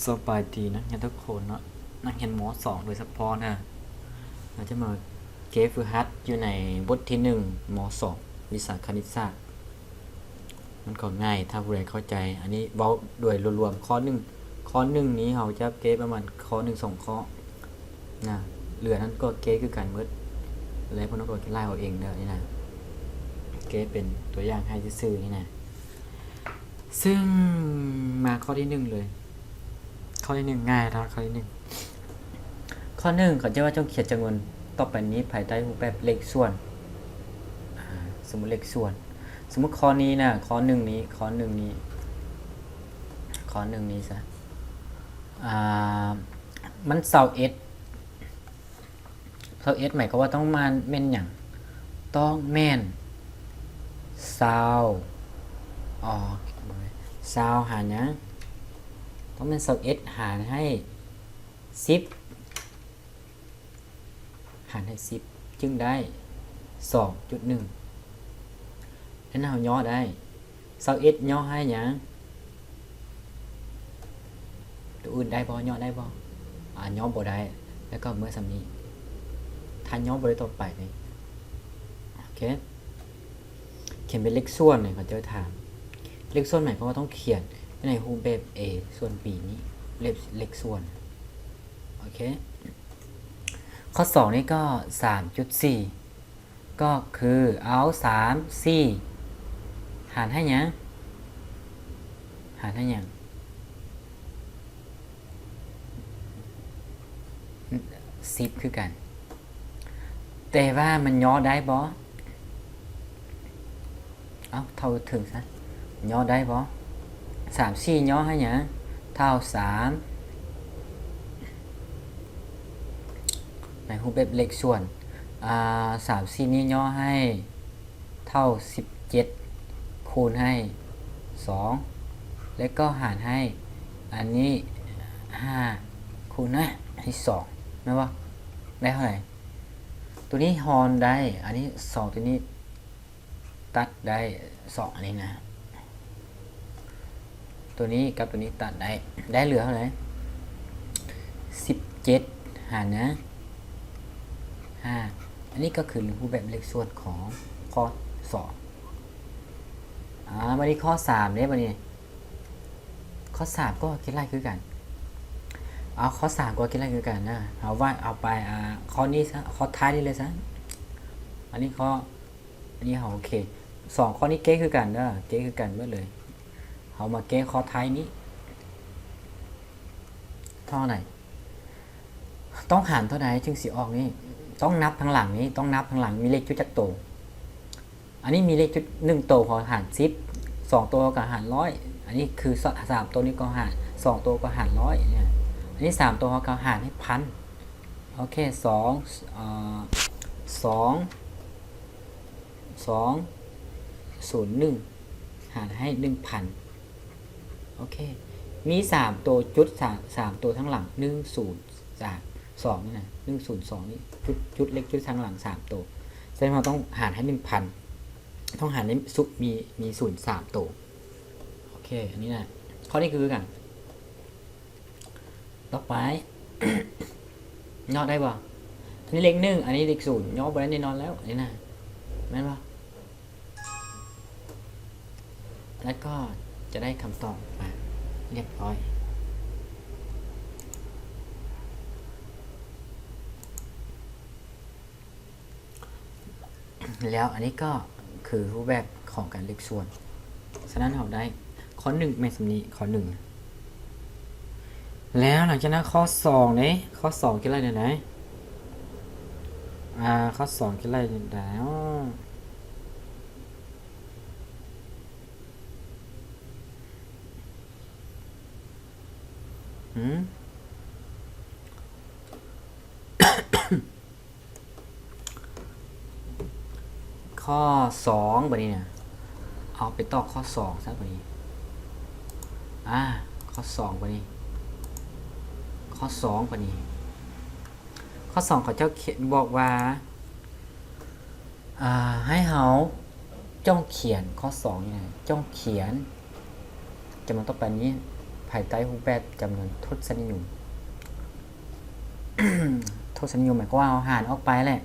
ສະບາຍດີນັກຮຽນທຸກຄົນເນາະ, ນັກຮຽນ ມໍສອງ ໂດຍສະເພາະນະ, ເຮົາຈະມາເກະຝຶກຫັດຢູ່ໃນບົດທີໜຶ່ງ ມໍສອງ ວິຊາຄະນິດສາດ. ມັນກໍງ່າຍ ຖ້າຜູ້ໃດເຂົ້າໃຈ. ອັນນີ້ເວົ້າໂດຍລວມໆ ຂໍ້ໜຶ່ງ ຂໍ້ໜຶ່ງນີ້ເຮົາຈະເກະປະມານຂໍ້ໜຶ່ງສອງຂໍ້ນະ, ເຫຼືອນັ້ນກໍເກະຄືກັນໝົດ ແລະ ພວກນ້ອງກໍເກັບໄລ່ເອົາເອງເດີ ນີ້ນະ, ເກະເປັນຕົວຢ່າງໃຫ້ຊື່ໆ ນີ້ນະ. ຊຶ່ງມາຂໍ້ທີໜຶ່ງເລີຍ. ຂໍ້ທີໜຶ່ງງ່າຍເນາະ, ຂໍ້ທີໜຶ່ງ ຂໍ້ໜຶ່ງ ເຂົາເຈົ້າວ່າຈົ່ງຂຽນຈຳນວນຕໍ່ໄປນີ້ພາຍໃຕ້ຮູບແບບເລກສ່ວນ. ອາ ສົມມຸດເລກສ່ວນ, ສົມມຸດຂໍ້ນີ້ນະ, ຂໍ້ໜຶ່ງນີ້ ຂໍ້ໜຶ່ງນີ້ ຂໍ້ໜຶ່ງນີ້ຊະ, ອາ ມັນຊາວເອັດ ຊາວເອັດ ໝາຍຄວາມວ່າຕ້ອງມາແມ່ນຫຍັງ? ຕ້ອງແມ່ນຊາວ ອໍ ຊາວຫານຫຍັງ? ຕ້ອງແມ່ນຊາວເອັດຫານໃຫ້ສິບ ຫານໃຫ້ສິບ ຈຶ່ງໄດ້ສອງຈຸດໜຶ່ງ. ນັ້ນເຮົາຍໍໄດ້ ຊາວເອັດຍໍໃຫ້ຫຍັງ? ຕົວອື່ນໄດ້ບໍ່? ຍໍໄດ້ບໍ່? ອາ ຍໍບໍ່ໄດ້ ແລ້ວກໍເໝືອສ່ຳນີ້. ຖ້າຍໍບໍ່ໄດ້ຕໍ່ໄປນີ້ ໂອເຄ ຂຽນເປັນເລກສ່ວນນີ້ ເຂົາເຈົ້າຖາມ. ເລກສ່ວນໝາຍຄວາມວ່າຕ້ອງຂຽນໃນຮູບແບບ A ສ່ວນ B ນີ້ ເລກ ເລກສ່ວນ. ໂອເຄ ຂໍ້ສອງນີ້ກໍ ສາມຈຸດສີ່ ກໍຄືເອົາສາມ ສີ່ ຫານໃຫ້ຫຍັງ? ຫານໃຫ້ຫຍັງ? ສິບຄືກັນ. ແຕ່ວ່າມັນຍໍໄດ້ບໍ່? ເອົາ ເທົ່າເຖິງຊະ ຍໍໄດ້ບໍ່? ສາມ ສີ່ຍໍໃຫ້ຫຍັງ? ເທົ່າສາມ ໃນຮູບແບບເລກສ່ວນ. ອາ ສາມ ສີ່ນີ້ຍໍໃຫ້ເທົ່າສິບເຈັດ ຄູນໃຫ້ສອງ ແລ້ວກໍຫານໃຫ້ອັນນີ້ຫ້າ ຄູນໃຫ້ສອງ ແມ່ນບໍ່? ໄດ້ເທົ່າໃດ? ຕົວນີ້ຮອນໄດ້ ອັນນີ້ສອງ ຕົວນີ້ຕັດໄດ້ສອງ ອັນນີ້ນະ. ຕົວນີ້ກັບຕົວນີ້ຕັດໄດ້ ໄດ້ເຫຼືອເທົ່າໃດ? ສິບເຈັດ ຫານຫຍັງ? ຫ້າ. ອັນນີ້ກໍຄືຮູບແບບເລກສ່ວນຂອງຂໍ້ສອງ. ອາ ບັດນີ້ຂໍ້ສາມເດ້ ບັດນີ້ ຂໍ້ສາມກໍຄິດໄລ່ຄືກັນ. ເອົາ ຂໍ້ສາມກໍຄິດໄລ່ຄືກັນນະ. ເຮົາວ່າເອົາໄປ ອາ ຂໍ້ນີ້ຊະ ຂໍ້ທ້າຍນີ້ເລີຍຊະ. ອັນນີ້ຂໍ້ ອັນນີ້ເຮົາ ໂອເຄ ສອງຂໍ້ນີ້ເກະຄືກັນເດີ ເກະຄືກັນເບິດເລີຍ. ເຮົາມາເກະຂໍ້ທ້າຍນີ້ ເທົ່າໃດ? ຕ້ອງຫານເທົ່າໃດຈຶ່ງຊິອອກນີ້? ຕ້ອງນັບທາງຫຼັງນີ້ ຕ້ອງນັບທາງຫຼັງມີເລກຈຸດຈັກໂຕ? ອັນນີ້ມີເລກຈຸດໜຶ່ງໂຕ ເຮົາຫານສິບ ສອງໂຕເຮົາກໍຫານຮ້ອຍ ອັນນີ້ຄືສາມໂຕນີ້ກໍຫານ ສອງໂຕກໍຫານຮ້ອຍ ອັນນີ້ສາມໂຕເຮົາກໍຫານໃຫ້ພັນ. ໂອເຄ ສອງ ເອີ ສອງ ສອງ ສູນ ໜຶ່ງ ຫານໃຫ້ໜຶ່ງພັນ. ໂອເຄ ມີສາມໂຕ ຈຸດ ສາມ ສາມໂຕທາງຫຼັງ ໜຶ່ງ ສູນ ສາມ ສອງ ນີ້ນະ ໜຶ່ງ ສູນ ສອງ ນີ້ ຈຸດ ຈຸດເລກຈຸດທາງຫຼັງສາມໂຕ. ສະນັ້ນເຮົາຕ້ອງຫານໃຫ້ໜຶ່ງພັນ ຕ້ອງຫານໃຫ້ສຸ ມີ ມີສູນສາມໂຕ. ໂອເຄ ອັນນີ້ນະ ຂໍ້ນີ້ຄືກັນ. ຕໍ່ໄປ ຍໍໄດ້ບໍ່? ອັນນີ້ເລກໜຶ່ງ ອັນນີ້ເລກສູນ ຍໍບໍ່ໄດ້ແນ່ນອນແລ້ວ ອັນນີ້ນະ ແມ່ນບໍ່? ແລ້ວກໍຈະໄດ້ຄຳຕອບມາຮຽບຮ້ອຍ. ແລ້ວອັນນີ້ກໍຄືຮູບແບບຂອງການເລກສ່ວນ. ສະນັ້ນເຮົາໄດ້ຂໍ້ໜຶ່ງແມ່ນສ່ຳນີ້ ຂໍ້ໜຶ່ງ. ແລ້ວຫຼັງຈາກນັ້ນຂໍ້ສອງເດ້ ຂໍ້ສອງຄິດໄລ່ແນວໃດ? ອາ ຂໍ້ສອງຄິດໄລ່ແນວໃດ? ຫືມ? ຂໍ້ສອງ ບາດນີ້ນະ ເອົາໄປຕອບຂໍ້ສອງຊະບາດນີ້. ອາ ຂໍ້ສອງ ບາດນີ້ ຂໍ້ສອງ ບາດນີ້ ຂໍ້ສອງ ເຂົາເຈົ້າຂຽນ ບອກວ່າ ອາ ໃຫ້ເຮົາຈົ່ງຂຽນ ຂໍ້ສອງນີ້ນະ ຈົ່ງຂຽນຈຳນວນຕໍ່ໄປນີ້ພ ພາຍໃຕ້ຮູບແບບຈຳນວນທົດສະນິຍົມ. ທົດສະນິຍົມໝາຍຄວາມວ່າເຮົາຫານອອກໄປແຫຼະ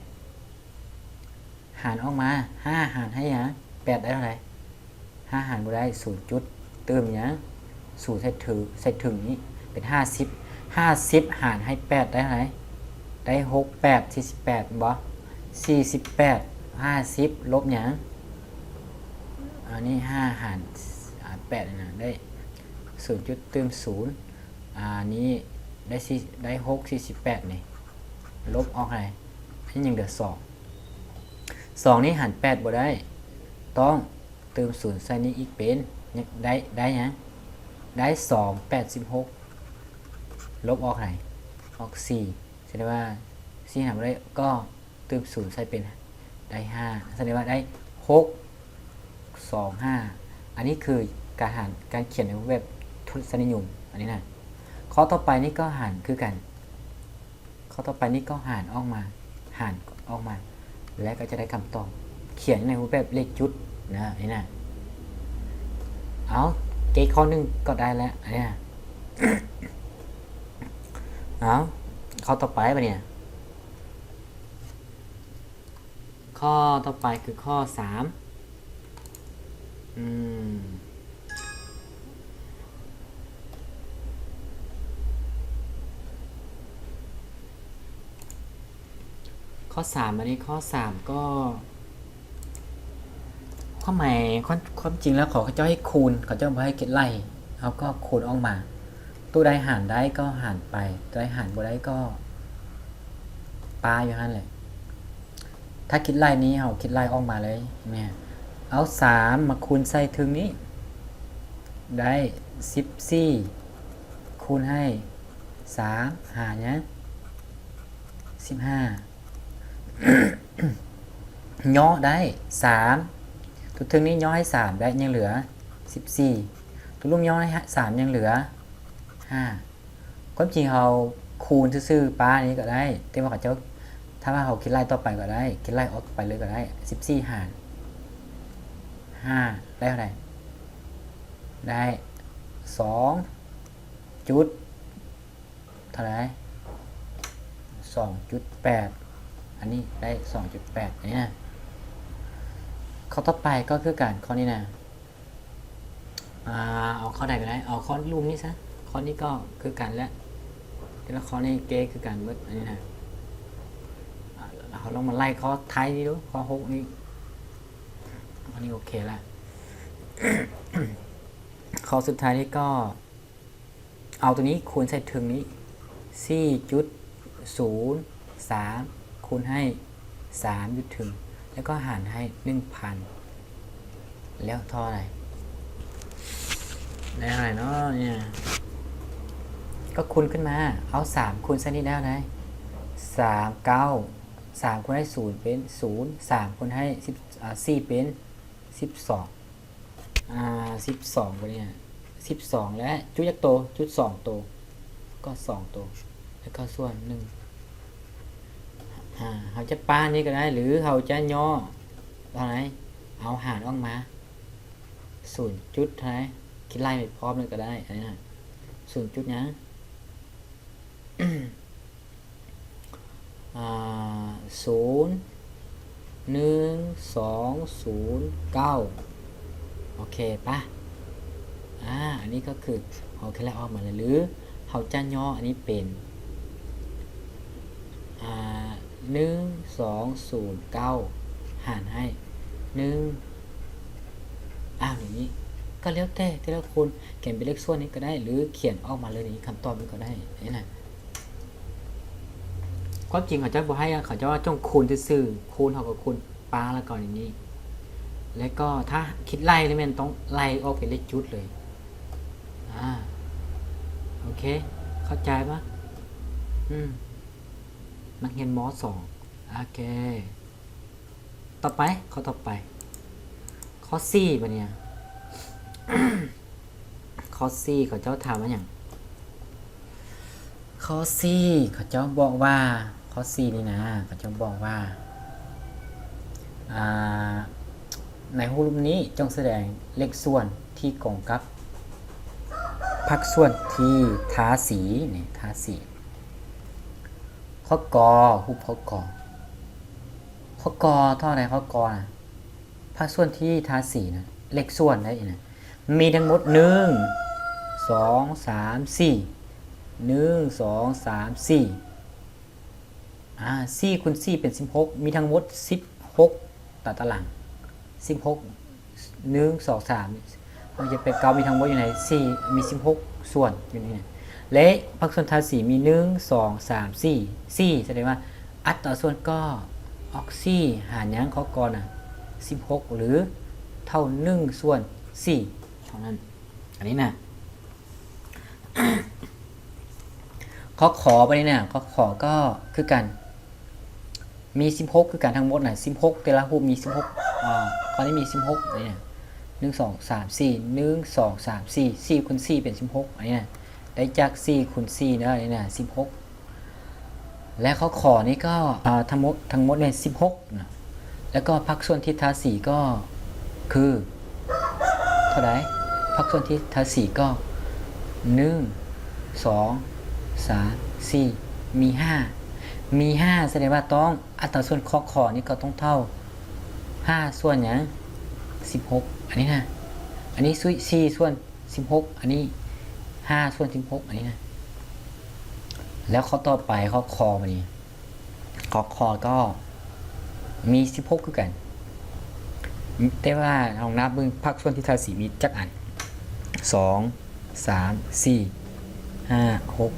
ຫານອອກມາ ຫ້າຫານໃຫ້ຫຍັງ ແປດ ໄດ້ເທົ່າໃດ? ຫ້າຫານບໍ່ໄດ້ ສູນຈຸດຕື່ມຫຍັງ ສູນໃສ່ເທິງ ໃສ່ເທິງນີ້ ເປັນຫ້າສິບ ຫ້າສິບຫານໃຫ້ແປດ ໄດ້ເທົ່າໃດ? ໄດ້ຫົກ ແປດ ສີ່ສິບແປດ ແມ່ນບໍ່? ສີ່ສິບແປດ ຫ້າສິບ ລົບຫຍັງ ອັນນີ້ ຫ້າຫານ ອາ ແປດ ນີ້ນະ ໄດ້ສູນຈຸດຕື່ມສູນ ອາ ນີ້ໄດ້ສີ່ ໄດ້ຫົກ ສີ່ສິບແປດ ນີ້ ລົບອອກເທົ່າໃດ? ອັນນີ້ຍັງເຫຼືອສອງ ສອງນີ້ຫານແປດບໍ່ໄດ້ ຕ້ອງຕື່ມສູນໃສ່ນີ້ອີກເປັນ ຍັງໄດ້ ໄດ້ຫຍັງ? ໄດ້ສອງ ແປດສິບຫົກ ລົບອອກໃດ? ອອກສີ່ ສະແດງວ່າສີ່ຫານບໍ່ໄດ້ ກໍຕື່ມສູນໃສ່ເປັນໄດ້ຫ້າ ສະແດງວ່າໄດ້ຫົກ ສອງ ຫ້າ ອັນນີ້ຄືການຫານ ການຂຽນໃນຮູບແບບທົດສະນິຍົມ ອັນນີ້ນະ. ຂໍ້ຕໍ່ໄປນີ້ກໍຫານຄືກັນ ຂໍ້ຕໍ່ໄປນີ້ກໍຫານອອກມາ ຫານອອກມາ ແລ້ວກໍຈະໄດ້ຄຳຕອບ ຂຽນໃນຮູບແບບເລກຈຸດນະ ນີ້ນະ. ເອົາ ເກຂໍ້ໜຶ່ງກໍໄດ້ແລ້ວ ອັນນີ້ນະ. ເອົາ ຂໍ້ຕໍ່ໄປບາດນີ້ ຂໍ້ຕໍ່ໄປຄືຂໍ້ສາມ ອືມ ຂໍ້ສາມ ອັນນີ້ຂໍ້ສາມກໍ ຄວາມໝາຍ ຄວາມ ຄວາມຈິງແລ້ວເຂົາ ເຂົາເຈົ້າໃຫ້ຄູນ ເຂົາເຈົ້າບໍ່ໃຫ້ຄິດໄລ່ ເຮົາກໍຄູນອອກມາ ໂຕໃດຫານໄດ້ກໍຫານໄປ ໂຕໃດຫານບໍ່ໄດ້ກໍປະຢູ່ຫັ້ນແຫຼະ. ຖ້າຄິດໄລ່ນີ້ ເຮົາຄິດໄລ່ອອກມາເລີຍ ແມ່ນ ເອົາສາມມາຄູນໃສ່ເທິງນີ້ ໄດ້ສິບສີ່ ຄູນໃຫ້ສາມ ຫານຫຍັງ ສິບຫ້າ ຍໍໄດ້ສາມ ຕົວເທິງນີ້ຍໍໃຫ້ສາມໄດ້ ຍັງເຫຼືອສິບສີ່ ຕົວລຸ່ມຍໍໃຫ້ສາມ ຍັງເຫຼືອຫ້າ. ຄວາມຈິງເຮົາຄູນຊື່ໆ ປະນີ້ກໍໄດ້ ແຕ່ວ່າເຂົາເຈົ້າ ຖ້າວ່າເຮົາຄິດໄລ່ຕໍ່ໄປກໍໄດ້ ຄິດໄລ່ອອກໄປເລີຍກໍໄດ້ ສິບສີ່ຫານຫ້າ ໄດ້ເທົ່າໃດ? ໄດ້ສອງຈຸດ ເທົ່າໃດ? ສອງຈຸດແປດ ອັນນີ້ໄດ້ສອງຈຸດແປດ ອັນນີ້ນະ. ຂໍ້ຕໍ່ໄປກໍຄືກັນ ຂໍ້ນີ້ນະ ອາ ເອົາຂໍ້ໃດກໍໄດ້ ເອົາຂໍ້ລຸ່ມນີ້ຊະ ຂໍ້ນີ້ກໍຄືກັນແຫຼະ ແຕ່ລະຂໍ້ນີ້ເກຄືກັນໝົດ ອັນນີ້ນະ. ອາ ເຮົາລອງມາໄລ່ຂໍ້ທ້າຍນີ້ດູ ຂໍ້ຫົກນີ້ ອັນນີ້ໂອເຄລະ. ຂໍ້ສຸດທ້າຍນີ້ກໍ ເອົາຕົວນີ້ຄູນໃສ່ເທິງນີ້ ສີ່ຈຸດສູນສາມ ຄູນໃຫ້ສາມຢູ່ເທິງ ແລ້ວກໍຫານໃຫ້ໜຶ່ງພັນ ແລ້ວທໍ່ໃດ? ໄດ້ເທົ່າໃດເນາະເນຍ? ກໍຄູນຂຶ້ນມາ ເອົາສາມຄູນໃສ່ນີ້ໄດ້ເທົ່າໃດ? ສາມເກົ້າ ສາມຄູນໃຫ້ສູນເປັນສູນ ສາມຄູນໃຫ້ສິບ ອາ ສີ່ເປັນສິບສອງ ອາ ສິບສອງ ບາດນີ້ ສິບສອງ ແລະ ຈຸດຈັກໂຕ? ຈຸດສອງໂຕ ກໍສອງໂຕ ແລ້ວກໍສ່ວນໜຶ່ງ. ອາ ເຮົາຈະປະນີ້ກໍໄດ້ ຫຼື ເຮົາຈະຍໍເທົ່າໃດ? ເອົາຫານອອກມາ ສູນຈຸດເທົ່າໃດ? ຄິດໄລ່ໄປພ້ອມເລີຍກໍໄດ້ ອັນນີ້ນະ ສູນຈຸດຫຍັງ? ອາ ສູນ ໜຶ່ງ ສອງ ສູນ ເກົ້າ ໂອເຄປະ? ອາ ອັນນີ້ກໍຄືເຮົາຄິດໄລ່ອອກມາແລ້ວ ຫຼື ເຮົາຈະຍໍອັນນີ້ເປັນ ອາ ໜຶ່ງ ສອງ ສູນ ເກົ້າ ຫານໃຫ້ໜຶ່ງ ອາ ແບບນີ້ ກໍແລ້ວແຕ່ແຕ່ລະຄົນ ຂຽນເປັນເລກສ່ວນນີ້ກໍໄດ້ ຫຼື ຂຽນອອກມາເລີຍໃນຄຳຕອບນີ້ກໍໄດ້ ນີ້ນະ. ຄວາມຈິງເຂົາເຈົ້າບໍ່ໃຫ້ ເຂົາເຈົ້າວ່າຈົ່ງຄູນຊື່ໆ ຄູນ ເຮົາກໍຄູນປະແລ້ວກໍນີ້ ແລ້ວກໍຖ້າຄິດໄລ່ນີ້ແມ່ນຕ້ອງໄລ່ອອກເປັນເລກຈຸດເລີຍ. ອາ ໂອເຄ ເຂົ້າໃຈປະ? ອືມ ນັກຮຽນ ມ.ສອງ ໂອເຄ. ຕໍ່ໄປ ຂໍ້ຕໍ່ໄປ ຂໍ້ສີ່ ບາດນີ້ ຂໍ້ສີ່ ເຂົາເຈົ້າຖາມວ່າຫຍັງ? ຂໍ້ສີ່ ເຂົາເຈົ້າບອກວ່າ ຂໍ້ສີ່ນີ້ນະ ເຂົາເຈົ້າບອກວ່າ ອາ ໃນຮູບຮູບນີ້ຈົ່ງສະແດງເລກສ່ວນທີ່ກົງກັບ ພາກສ່ວນທີ່ທາສີນີ້ ທາສີ ຂໍ້ ກ ຮູບ ຂໍ້ ກ ຂໍ້ ກ ເທົ່າໃດ? ຂໍ້ ກ ນະ ພາກສ່ວນທີ່ທາສີນະ ເລກສ່ວນໄດ້ນະ ມີທັງໝົດ ໜຶ່ງ ສອງ ສາມ ສີ່ ໜຶ່ງ ສອງ ສາມ ສີ່ ອາ ສີ່ຄູນສີ່ເປັນສິບຫົກ ມີທັງໝົດສິບຫົກຕາຕະລາງ ສິບຫົກ ໜຶ່ງ ສອງ ສາມ ເຮົາຈະໄປເກົ້າ ມີທັງໝົດຢູ່ໃນສີ່ ມີສິບຫົກສ່ວນຢູ່ນີ້ ແລະ ພາກສ່ວນທາສີມີ ໜຶ່ງ ສອງ ສາມ ສີ່ ສີ່ ສະແດງວ່າອັດຕາສ່ວນກໍອອກສີ່ ຫານຫຍັງ? ຂໍ້ ກ ນະ ສິບຫົກ ຫຼື ເທົ່າໜຶ່ງສ່ວນສີ່ເທົ່ານັ້ນ ອັນນີ້ນະ. ຂໍ້ ຂ ບາດນີ້ນະ ຂໍ້ ຂ ກໍຄືກັນ ມີສິບຫົກຄືກັນທັງໝົດນະ ສິບຫົກ ແຕ່ລະຮູບມີສິບຫົກ ອາ ຂໍ້ນີ້ມີສິບຫົກນີ້ນະ ໜຶ່ງ ສອງ ສາມ ສີ່ ໜຶ່ງ ສອງ ສາມ ສີ່ ສີ່ຄູນສີ່ເປັນສິບຫົກ ອັນນີ້ນະ ໄດ້ຈາກສີ່ຄູນສີ່ເດີ ອັນນີ້ນະ ສິບຫົກ ແລະ ຂໍ້ ຂ ນີ້ກໍ ອາ ທັງໝົດ ທັງໝົດແມ່ນສິບຫົກນະ ແລ້ວກໍພາກສ່ວນທີ່ທາສີກໍຄືເທົ່າໃດ? ພາກສ່ວນທີ່ທາສີກໍ ໜຶ່ງ ສອງ ສາມ ສີ່ ມີຫ້າ ມີຫ້າ ສະແດງວ່າຕ້ອງ ອັດຕາສ່ວນ ຂໍ້ ຂ ນີ້ກໍຕ້ອງເທົ່າຫ້າສ່ວນຫຍັງ? ສິບຫົກ ອັນນີ້ນະ ອັນນີ້ ສີ່ສ່ວນສິບຫົກ ອັນນີ້ຫ້າສ່ວນສິບຫົກ ອັນນີ້ນະ ແລ້ວຂໍ້ຕໍ່ໄປ ຂໍ້ ຂ ບາດນີ້ ຂໍ້ ຂ ກໍມີສິບຫົກຄືກັນ ແຕ່ວ່າລອງນັບເບິ່ງພາກສ່ວນທີ່ທາສີມີຈັກອັນ? ສອງ ສາມ ສີ່ ຫ້າ ຫົກ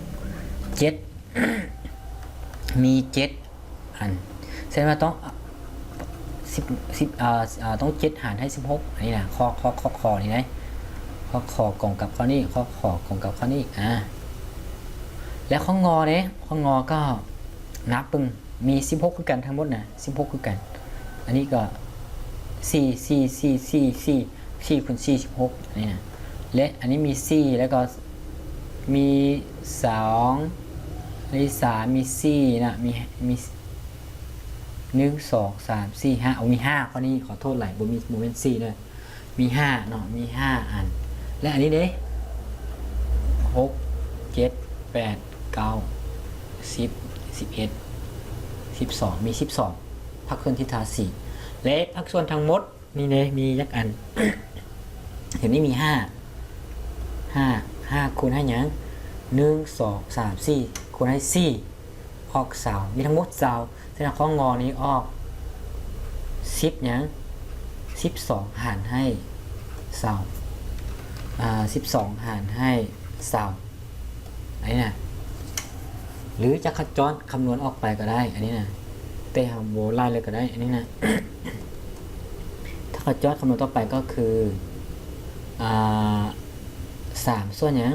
ເຈັດ ມີເຈັດອັນ ສະແດງວ່າຕ້ອງ ສິບ ສິບ ເອີ ເອີ ຕ້ອງເຈັດຫານໃຫ້ສິບຫົກ ອັນນີ້ນະ ຂໍ້ ຂໍ້ ຂໍ້ ຂ ນີ້ນະ ຂໍ້ ຂ ກົງກັບຂໍ້ນີ້ ຂໍ້ ຂ ກົງກັບຂໍ້ນີ້ ອາ ແລ້ວຂໍ້ ງ ເດ້? ຂໍ້ ງ ກໍນັບເບິ່ງ ມີສິບຫົກຄືກັນທັງໝົດນະ ສິບຫົກຄືກັນ ອັນນີ້ກໍສີ່ ສີ່ ສີ່ ສີ່ ສີ່ ສີ່ຄູນສີ່ ສິບຫົກ ອັນນີ້ນະ ແລະ ອັນນີ້ມີສີ່ ແລ້ວກໍມີສອງ ອັນນີ້ສາມ ມີສີ່ນະ ມີ ມີ ໜຶ່ງ ສອງ ສາມ ສີ່ ຫ້າ ໂອ ມີຫ້າ ຂໍ້ນີ້ ຂໍໂທດຫຼາຍ ບໍ່ມີ ບໍ່ແມ່ນສີ່ເດີ ມີຫ້າເນາະ ມີຫ້າອັນ ແລະ ອັນນີ້ເດ້? ຫົກ ເຈັດ ແປດ ເກົ້າ ສິບ ສິບເອັດ ສິບສອງ ມີສິບສອງ ພາກສ່ວນທີ່ທາສີ ແລະ ພາກສ່ວນທັງໝົດນີ້ເດ້ ມີຈັກອັນ? ເຫັນນີ້ມີຫ້າ ຫ້າ ຫ້າຄູນໃຫ້ຫຍັງ? ໜຶ່ງ ສອງ ສາມ ສີ່ ຄູນໃຫ້ສີ່ ອອກຊາວ ມີທັງໝົດຊາວ ສະນັ້ນ ຂໍ້ ງ ນີ້ອອກສິບຫຍັງ? ສິບສອງຫານໃຫ້ຊາວ ອາ ສິບສອງຫານໃຫ້ຊາວ ອັນນີ້ນະ ຫຼືຈະຂະຈອດຄຳນວນອອກໄປກໍໄດ້ ອັນນີ້ນະ ແຕ່ເຮົາບໍ່ໄລ່ເລີຍກໍໄດ້ ອັນນີ້ນະ ຖ້າຂະຈອດຄຳນວນຕໍ່ໄປກໍຄື ອາ ສາມສ່ວນຫຍັງ?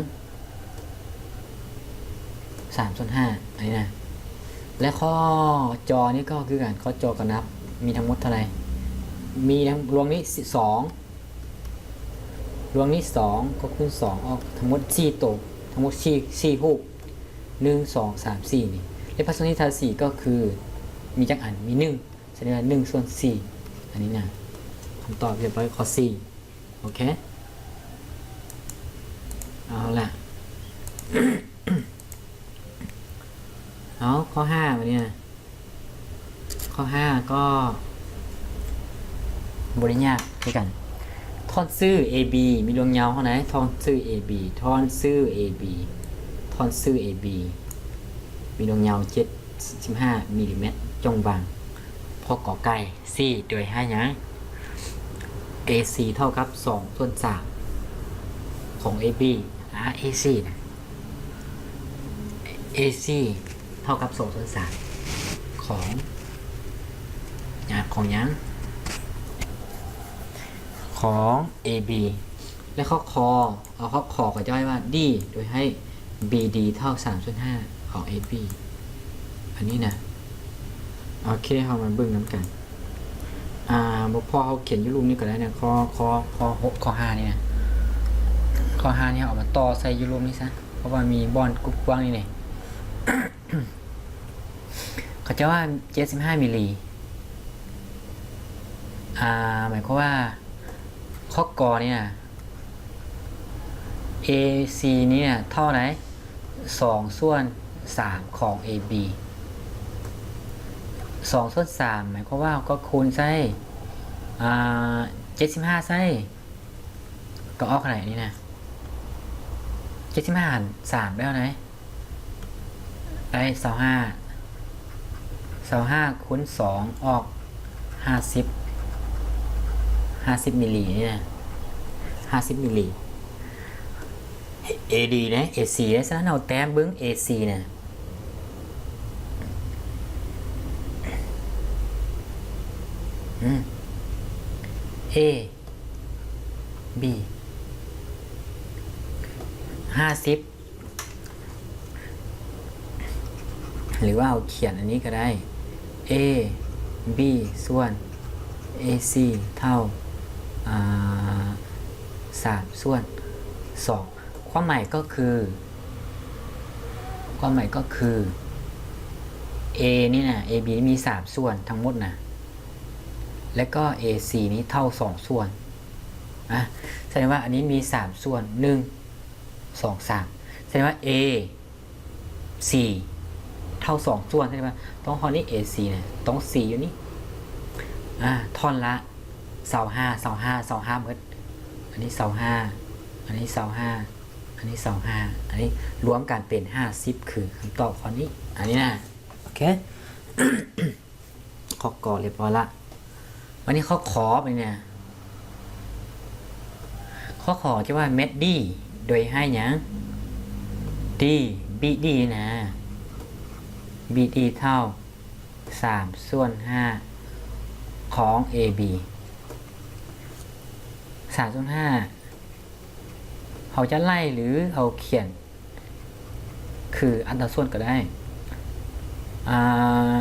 ສາມສ່ວນຫ້າ ອັນນີ້ນະ ແລະ ຂໍ້ ຈ ນີ້ກໍຄືກັນ ຂໍ້ ຈ ກໍນັບ ມີທັງໝົດເທົ່າໃດ? ມີທັງລວງນີ້ສອງ ລວງນີ້ສອງ ກໍຄູນສອງ ອອກທັງໝົດສີ່ໂຕ ທັງໝົດສີ່ ສີ່ຮູບ ໜຶ່ງ ສອງ ສາມ ສີ່ ນີ້ ແລະ ພາກສ່ວນທີ່ທາສີກໍຄື ມີຈັກອັນ? ມີໜຶ່ງ ສະແດງວ່າໜຶ່ງສ່ວນສີ່ ອັນນີ້ນະ ຄຳຕອບຮຽບຮ້ອຍ ຂໍ້ສີ່ ໂອເຄ ເອົາລະ ເອົາ ຂໍ້ຫ້າບາດນີ້ນະ ຂໍ້ຫ້າກໍບໍ່ໄດ້ຍາກຄືກັນ ທ່ອນຊື່ ເອ ບີ ມີລວງຍາວເທົ່າໃດ? ທ່ອນຊື່ ເອ ບີ ທ່ອນຊື່ ເອ ບີ ທ່ອນຊື່ ເອ ບີ ມີລວງຍາວເຈັດສິບຫ້າມິລລີແມັດ ຈົ່ງວາງ ພໍ ກ ໄກ່ ສີ່ ໂດຍໃຫ້ຫຍັງ? ເອ ຊີ ເທົ່າກັບສອງສ່ວນສາມຂອງ ເອ ບີ ອາ ເອ ຊີ ນະ ເອ ຊີ ເທົ່າກັບສອງສ່ວນສາມຂອງ ຂອງຫຍັງ? ຂອງ ເອ ບີ ແລະ ຂໍ້ ຂໍ ເອົາ ຂໍ້ ຂໍ ກໍຈະໄວ້ວ່າ ດີ ໂດຍໃຫ້ ບີ ດີ ເທົ່າສາມສ່ວນຫ້າຂອງ ເອ ບີ ອັນນີ້ນະ ໂອເຄ ເຮົາມາເບິ່ງນຳກັນ ອາ ບໍ່ພໍເຮົາຂຽນຢູ່ລຸ່ມນີ້ກໍໄດ້ນະ ຂໍ້ ຂໍ້ ຂໍ້ຫົກ ຂໍ້ຫ້ານີ້ນະ ຂໍ້ຫ້ານີ້ເຮົາເອົາມາຕໍ່ໃສ່ຢູ່ລຸ່ມນີ້ຊະ ເພາະວ່າມີບ່ອນກວ້າງໆນີ້ເດ້ ເຂົາເຈົ້າວ່າເຈັດສິບຫ້າມິລລີ ອາ ໝາຍຄວາມວ່າ ຂໍ້ ກ ນີ້ນະ ເອຊີນີ້ນະເທົ່າໃດ? ສອງສ່ວນສາມຂອງເອບີ. ສອງສ່ວນສາມໝາຍຄວາມວ່າກໍຄູນໃສ່ ອ່າ ເຈັດສິບຫ້າໃສ່ ກໍອອກເທົ່າໃດນີ້ນະ? ເຈັດສິບຫ້າຫານສາມໄດ້ເທົ່າໃດ? ໄດ້ຊາວຫ້າ ຊາວຫ້າຄູນສອງອອກຫ້າສິບ ຫ້າສິບມິລລີນີ້ນະ ຫ້າສິບມິລລີ. ເອດີນະ ເອຊີນະ ສະນັ້ນເຮົາແຕ້ມເບິ່ງເອຊີນະ ອືມ ເອ ບີ ຫ້າສິບ ຫຼືວ່າເຮົາຂຽນອັນນີ້ກໍໄດ້ ເອບີສ່ວນເອຊີເທົ່າ ອ່າ ສາມສ່ວນສອງ. ຄວາມໝາຍກໍຄື ຄວາມໝາຍກໍຄື ເອນີ້ນະ ເອບີນີ້ມີສາມສ່ວນທັງໝົດນະ ແລະກໍເອຊີນີ້ເທົ່າສອງສ່ວນ. ອະ ສະແດງວ່າອັນນີ້ມີສາມສ່ວນ ໜຶ່ງ ສອງ ສາມ ສະແດງວ່າເອ ສີ່ ເທົ່າສອງສ່ວນ ສະແດງວ່າຕ້ອງຮອດນີ້ ເອຊີນະ ຕ້ອງສີ່ຢູ່ນີ້. ອາ ທ່ອນລະຊາວຫ້າ ຊາວຫ້າ ຊາວຫ້າໝົດ ອັນນີ້ຊາວຫ້າ ອັນນີ້ຊາວຫ້າ ອັນນີ້ຊາວຫ້າ ອັນນີ້ລວມກັນເປັນຫ້າສິບ ຄືຄຳຕອບຂໍ້ນີ້ ອັນນີ້ນະ. ໂອເຄ ຂໍ້ ກ ລຽບຮ້ອຍລະ. ບາດນີ້ຂໍ້ ຂ ບາດນີ້ນະ ຂໍ້ ຂ ຈະວ່າແມັດດີໂດຍໃຫ້ຫຍັງ? ດີ ບີດີນະ ບີດີເທົ່າສາມສ່ວນຫ້າຂອງເອບີ ສາມສ່ວນຫ້າ ເຮົາຈະໄລ່ ຫຼື ເຮົາຂຽນຄືອັດຕາສ່ວນກໍໄດ້ ອ່າ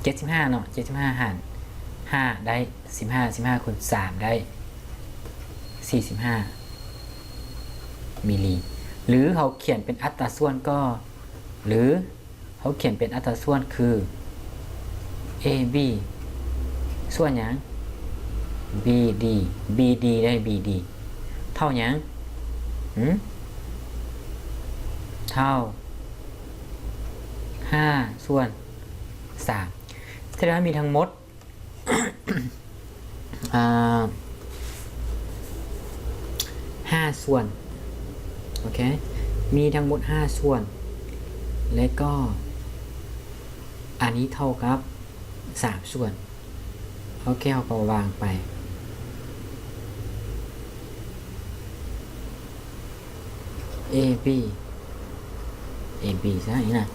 ເຈັດສິບຫ້າເນາະ ເຈັດສິບຫ້າຫານຫ້າໄດ້ສິບຫ້າ ສິບຫ້າຄູນສາມໄດ້ສີ່ສິບຫ້າມິລລີ ຫຼື ເຮົາຂຽນເປັນອັດຕາສ່ວນກໍ ຫຼື ເຮົາຂຽນເປັນອັດຕາສ່ວນຄື ເອບີ ສ່ວນຫຍັງ? ບີດີ ບີດີໄດ້ ບີດີເທົ່າຫຍັງ? ຫື? ເທົ່າຫ້າສ່ວນສາມ ສະແດງວ່າມີທັງໝົດ ອ່າ ຫ້າສ່ວນ ໂອເຄ ມີທັງໝົດຫ້າສ່ວນ ແລະກໍອັນນີ້ເທົ່າກັບສາມສ່ວນ ໂອເຄ ເຮົາກໍວາງໄປ ເອບີ ເອບີຊະນີ້ນະ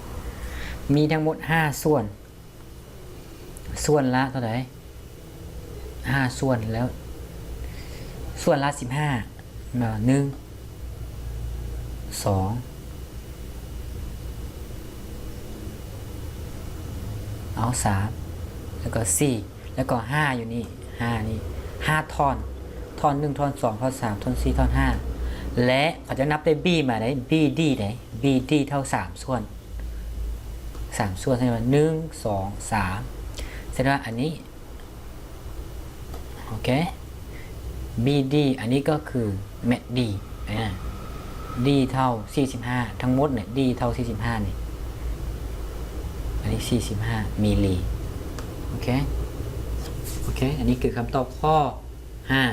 ມີທັງໝົດຫ້າສ່ວນ ສ່ວນລະເທົ່າໃດ? ຫ້າສ່ວນແລ້ວ ສ່ວນລະສິບຫ້າເນາະ ໜຶ່ງ ສອງ ເອົາ ສາມ ແລ້ວກໍສີ່ ແລ້ວກໍຫ້າຢູ່ນີ້ ຫ້ານີ້ ຫ້າທ່ອນ ທ່ອນໜຶ່ງ ທ່ອນສອງ ທ່ອນສາມ ທ່ອນສີ່ ທ່ອນຫ້າ ແລະເຂົາຈະນັບແຕ່ບີມາໄດ້ ບີດີໄດ້ ບີດີເທົ່າສາມສ່ວນ ສາມສ່ວນ ສະແດງວ່າ ໜຶ່ງ ສອງ ສາມ ສະແດງວ່າອັນນີ້ ໂອເຄ ບີດີ ອັນນີ້ກໍຄືແມັດດີ ອາ ດີເທົ່າສີ່ສິບຫ້າ ທັງໝົດນີ້ ດີເທົ່າສີ່ສິບຫ້ານີ້ ອັນນີ້ສີ່ສິບຫ້າມິລລີ ໂອເຄ ໂອເຄ ອັນນີ້ຄືຄຳຕອບຂໍ້ຫ້າ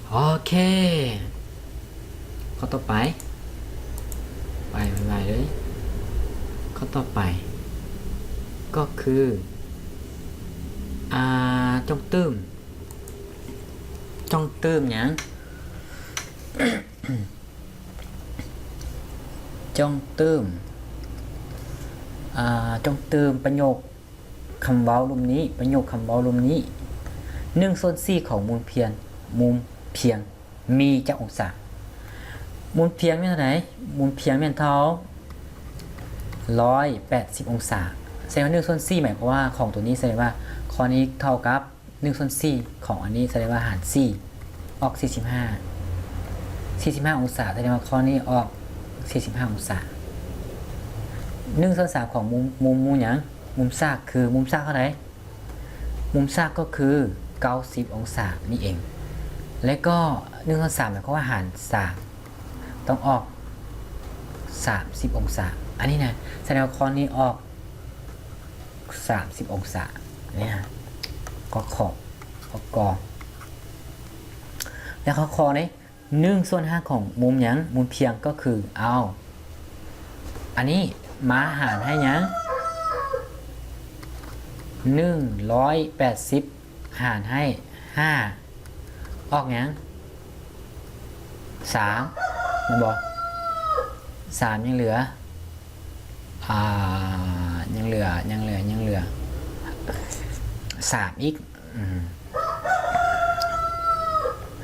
ໂອເຄ ຂໍ້ຕໍ່ໄປ ໄປໄວໆເລີຍ ຂໍ້ຕໍ່ໄປກໍຄື ອ່າ ຈົ່ງຕື່ມ ຈົ່ງຕື່ມຫຍັງ? ຈົ່ງຕື່ມ ອ່າ ຈົ່ງຕື່ມປະໂຫຍກ ຄຳເວົ້າລຸ່ມນີ້ ປະໂຫຍກຄຳເວົ້າລຸ່ມນີ້ ໜຶ່ງສ່ວນສີ່ຂອງມຸມພຽງ ມຸມພຽງມີຈັກອົງສາ? ມຸມພຽງແມ່ນເທົ່າໃດ? ມຸມພຽງແມ່ນເທົ່າຮ້ອຍແປດສິບອົງສາ ສະແດງວ່າໜຶ່ງສ່ວນສີ່ ໝາຍຄວາມວ່າຂອງໂຕນີ້ ສະແດງວ່າຂໍ້ນີ້ເທົ່າກັບໜຶ່ງສ່ວນສີ່ຂອງອັນນີ້ ສະແດງວ່າຫານສີ່ ອອກສີ່ສິບຫ້າ ສີ່ສິບຫ້າອົງສາ ສະແດງວ່າຂໍ້ນີ້ອອກສີ່ສິບຫ້າອົງສາ ໜຶ່ງສ່ວນສາມຂອງມຸມ ມຸມ ມຸມຫຍັງ? ມຸມສາກ ຄືມຸມສາກເທົ່າໃດ? ມຸມສາກກໍຄືເກົ້າສິບອົງສານີ້ເອງ ແລະກໍໜຶ່ງສ່ວນສາມ ໝາຍຄວາມວ່າຫານສາມ ຕ້ອງອອກສາມສິບອົງສາ. ອັນນີ້ນະ ສະແດງວ່າຂໍ້ນີ້ອອກສາມສິບອົງສາ. ນີ້ນະ ກໍຂໍ້ ຂໍ້ ກໍ ແລ້ວຂໍ້ ຂໍ້ນີ້ ໜຶ່ງສ່ວນຫ້າຂອງມຸມຫຍັງ? ມຸມພຽງ ກໍຄືເອົາອັນນີ້ມາຫານໃຫ້ຫຍັງ? ໜຶ່ງຮ້ອຍແປດສິບຫານໃຫ້ຫ້າ ອອກຫຍັງ? ສາມ ແມ່ນບໍ່? ສາມ ຍັງເຫຼືອ ອ່າ ຍັງເຫຼືອ ຍັງເຫຼືອ ຍັງເຫຼືອສາມອີກ ອືມ